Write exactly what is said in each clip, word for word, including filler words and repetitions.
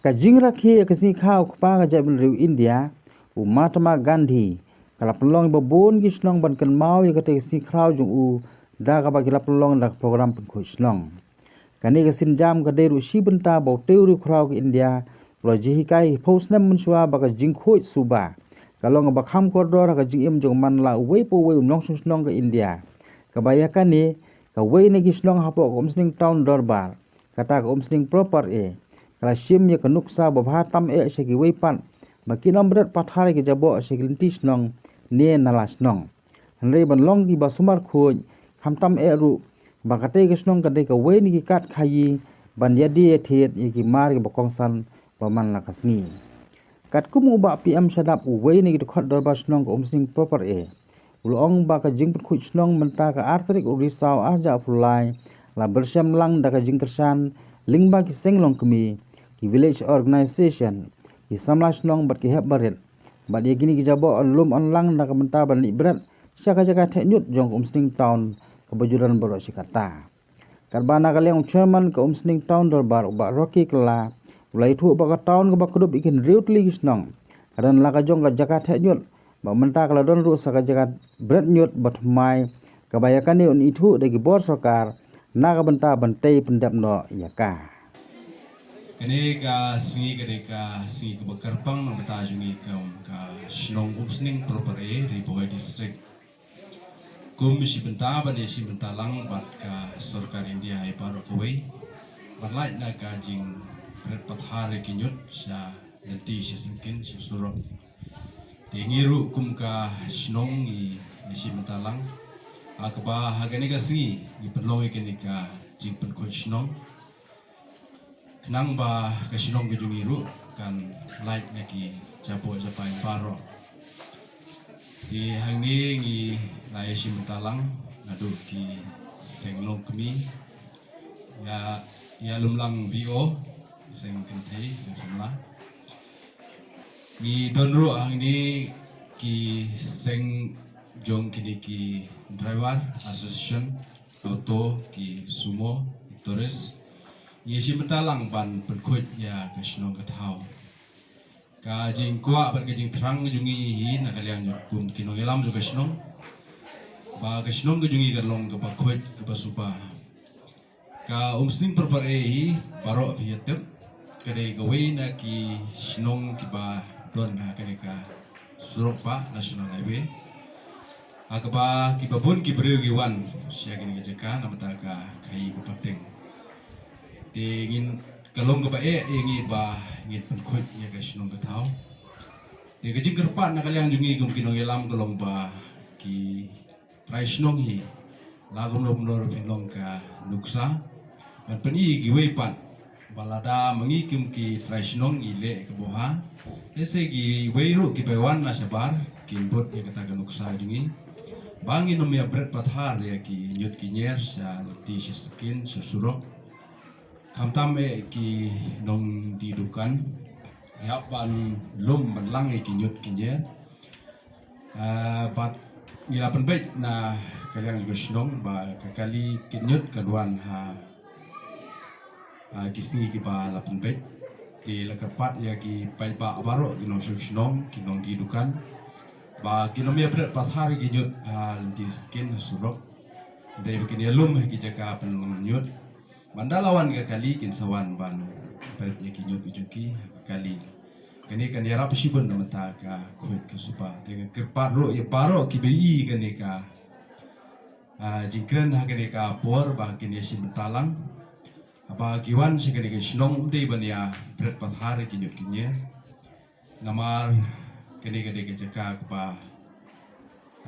Ka jingrakhe ïa ka sngi kha u kpa ka jaitbynriew India, u Mahatma Gandhi, ka la pynlong ïa ba bun ki shnong ban kynmaw ïa kata ka sngi khraw jong u da kaba ki la pynlong da ka program pynkhuid shnong. Kane ka sienjam ka dei ruh shi bynta ba utei u riewkhraw ka India u la jinghikai phew snem mynshuwa ba ka jingkhuid suba ka long kaba kham kordor ha ka jingim jong man la uwei pa uwei u nongshong shnong ka India. Kaba ïa kane, kawei na ki shnong hapoh ka Umsning Town Dorbar, kata ka Umsning Proper A, ka la shim ïa ka nuksa ba bha tam eh sha kiwei pat ba kin ym bret pathar ïa ki jaboh sha ki lynti shnong ne nala shnong. Hynrei ban long kiba sumar khuid, khamtam eh ruh ba katei ka shnong ka dei kawei na ki kat khaïi ban ïadie ïathied ïa ki mar kiba kongsan ba man la ka sngi. Katkum u Bah P M Shadap, uwei na ki dkhot dorbar shnong ka Umsning Proper A, u la ong ba ka jingpynkhuid shnong mynta ka ar tarik u Risaw ar hajar arphew lai la pyrshang lang da ka jingkyrshan lyngba ki seng longkmie, ki village organization, ki samla shnong bad ki hep barit. Bad ïa kine ki jaboh yn lum yn lang na ka bynta ban leit bret sha ka jaka theh ñiut jong ka Umsning Town kaba ju don baroh shi katta. Katba na ka liang u chairman ka Umsning Town Dorbar, u Bah Rocky Kylla, u la ïathuh ba ka town kaba kdup ïa ki hynriew tylli ki shnong ka don la ka jong ka jaka theh ñiut, ba mynta ka la don ruh sa ka jaka bret ñiut ba thymmai, kaba ïa kane un ithuh da ki bor sorkar na ka bynta ban tei pyndep noh ïa ka. Kane ka sngi ka dei ka sngi kaba kyrpang na ka bynta jong ngi kum ka shnong Umsning Proper A, Ri Bhoi District. Kum shi bynta ban ïa shi bynta lang bad ka sorkar India ha baroh kawei ban lait na ka jingbret pathar ïa ki ñiut sha lynti, sha syngkien, sha surok. Te ngi ruh kum ka shnong ngi, ngi shi bynta lang ha kaba ha kane ka sngi ngi pynlong ïa kane ka jingpynkhuid shnong. Khnang ba ka shnong ka jong ngi ruh kan lait na ki jaboh japaid baroh. Te hangne ngi la ïa shi bynta lang naduh ki seng longkmie, ïa, ïalumlang B O, seng kynthei, seng samla. Ngi don ruh hangne ki seng jong kine ki driver association, auto, ki sumo, ki tourist. Ngi shi bynta lang ban pynkhuid ïa ka shnong ka thaw. Ka jingkwah bad ka jingthrang jong ngi hi na ka liang jong kum ki nongïalam jong ka shnong, ba ka shnong ka jong ngi kan long kaba khuid, kaba suba. Ka Umsning Proper A hi baroh phi ïa tip, ka dei kawei na ki shnong kiba don ha kane ka surok ba National Highway. Ha kaba kiba bun ki briew ki wan sha kane ka jaka na ka bynta ka khaïi ba pateng. Te ngin, ka long kaba eh ïa ngi ba ngin pynkhuid ïa ka shnong ka thaw. Te ka jingkyrpad na ka liang jong ngi kum ki nongïalam ka long ba ki trai shnong hi, la kumno kumno ruh phin long ka nuksa ban pyni ïa kiwei pat ba lada ma ngi kum ki trai shnong ngi leh kaba bha, lehse kiwei ruh kiba wan na shabar kin bud ïa kata ka nuksa jong ngi, ba ngin ym ïa bret pathar ïa ki ñiut ki ñier sha lynti, sha syngkien, sha surok. Khamtam eh ki nongdie dukan, ïa ban lum ban lang ïa ki ñiut ki ñier. Ah, bad ngi la pynbeit na ka liang jong ka shnong ba ka kali kit ñiut kan wan ha, ah, ki sngi kiba la pynbeit. Te la kyrpad ïa ki paidbah baroh, ki nongshong shnong, ki nongdie dukan, ba kin ym ïa bret pathar ïa ki ñiut ha lynti, syngkien, surok. Dei ba kin ïa lum ha ki jaka pynlong ñiut. Ban da la wan ka kali kin sa wan ban bret ïa ki ñiut ki jong ki ha ka kali. Kane kan ïarap shibun na ka bynta ka khuid ka suba. Te nga kyrpad ruh ïa baroh kiba ïohi kane ka, ah, jingkren ha kane ka por ba kin ïa shi bynta lang. Haba ki wan sha kane ka shnong, ym dei ban ïa bret pathar ïa ki ñiut ki ñier. Namar kane ka dei ka jaka kaba,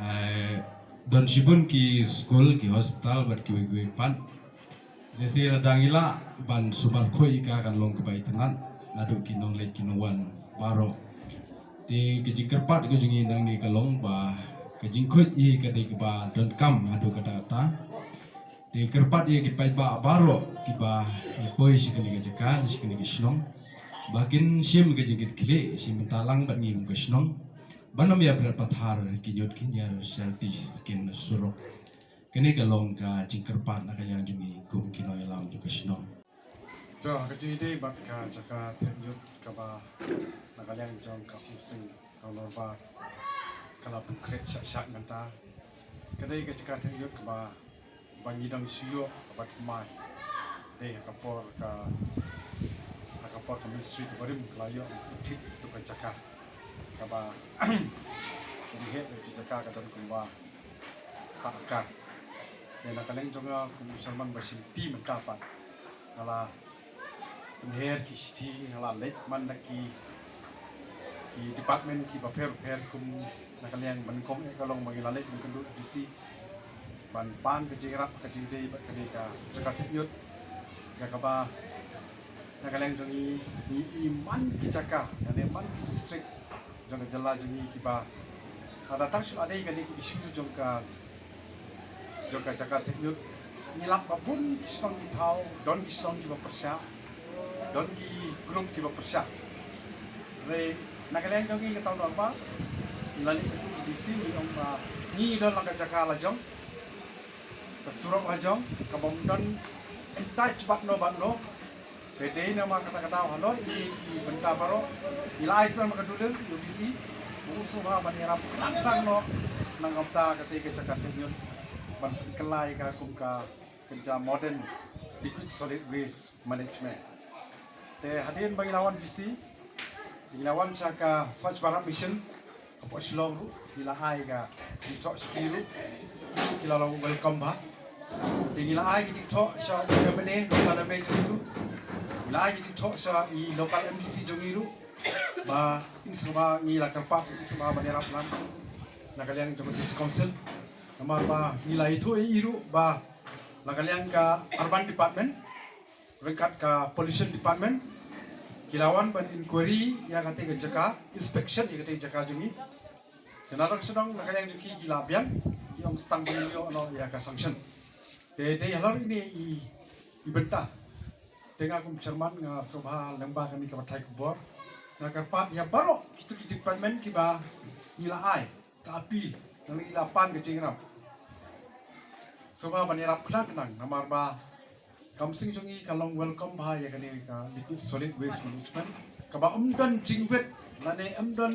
eh, don shibun ki skul, ki hospital bad kiwei kiwei pat. Lehse lada ngi lah ban sumar khuid ïa ka kan long kaba itynnad naduh ki nongleit ki nongwan baroh. Te ka jingkyrpad ka jong ngi nangne ka long ba ka jingkhuid hi ka dei kaba donkam haduh katta katta. Te kyrpad ïa ki paidbah baroh kiba ïa poi sha kane ka jaka, sha kane ka shnong, ba kin shim ka jingkitkhlieh shi bynta lang bad ngi kum ka shnong, ban ym ïa bret pathar ki ñiut ki ñier sha lynti, syngkien, surok. Kane ka long ka jingkyrpad na ka liang jong ngi kum ki nongïalam jong ka shnong. To, ka jingïadei bad ka jaka theh ñiut kaba na ka liang jong ka Umsning Town Dorbar ka la pynkhreh shah shah mynta. Ka dei ka jaka theh ñiut kaba ba ngi dang shu ïoh kaba thymmai. Dei ha ka por ka ha ka por ka ministry kaba rim ka la ïoh ka theh ïa ka jaka kaba ka jingeh ïa ka jaka ka don kumba ka akar. Te na ka liang jong nga kum u chairman ba shim ti mynta pat nga la pynher ki shithi, nga la leit man na ki ki department kiba pher pher kum na ka liang ban kong eh ka long ba ngi la leit ban kynduh D C ban pan ka jingïarap ka jingïadei bad kane ka jaka theh ñiut ïa kaba na ka liang jong ngi ngi i man ki jaka lane man ki district jong ka jylla jong ngi kiba lada tang shu la dei kane ka issue jong ka jong ka jaka theh ñiut ngi lap ba bun ki shnong ki thaw, don ki shnong kiba pyrshah, don ki group kiba pyrshah. Hynrei na ka liang jong ngi ka Town Dorbar ngi la leit kynduh D C, ngi ong ba ngi don la ka jaka la jong, ka surok la jong, ka bym don in touch bad no bad no. Te dei namar kata ka daw halor ine i bynta baroh ngi la ai sdang ma ka dulir ïa u D C ba un sngewbha ban ïarap khnang khnang noh na ka bynta kata ka jaka theh ñiut ban pynkylla ïa ka kum ka kynja modern liquid solid waste management. Te hadien ba ngi la wan D C ngi la wan sha ka Swachh Bharat Mission hapoh Shillong ruh ngi la ai ka jingthoh sha ki ruh, ki la long welcome bha. Te ngi la ai ka jingthoh sha u M N A local M N A jong ngi ruh, ngi la ai ka jingthoh sha i local M D C jong ngi ruh ba in sngewbha ngi la kyrpad in sngewbha ban ïarap lang na ka liang jong ka D C Council. Namar ba ngi la ïathuh ïa i ruh ba na ka liang ka urban department ryngkat ka pollution department ki la wan ban inquiry ïa kata ka jaka, inspection ïa kata ka jaka jong ngi. Te na ka sdang na ka liang jong ki ki la biang, ki ong stang ban ïoh noh ïa ka sanction. Te dei halor ine i i bynta te nga kum chairman nga sngewbha lyngba kane ka pathai khubor nga kyrpad ïa baroh kito ki department kiba ngi la ai ka appeal, ngi la pan ka jingïarap. Sngewbha ban ïarap khnang khnang namar ba ka Umsning jong ngi ka long welcome bha ïa kane ka liquid solid waste management kaba ym don jingwit lane ym don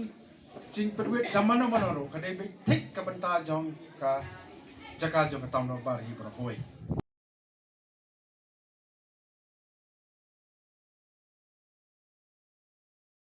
jingpynwit da mano mano ruh, ka dei beit thik ka bynta jong ka jaka jong ka Town Dorbar hi baroh kawei.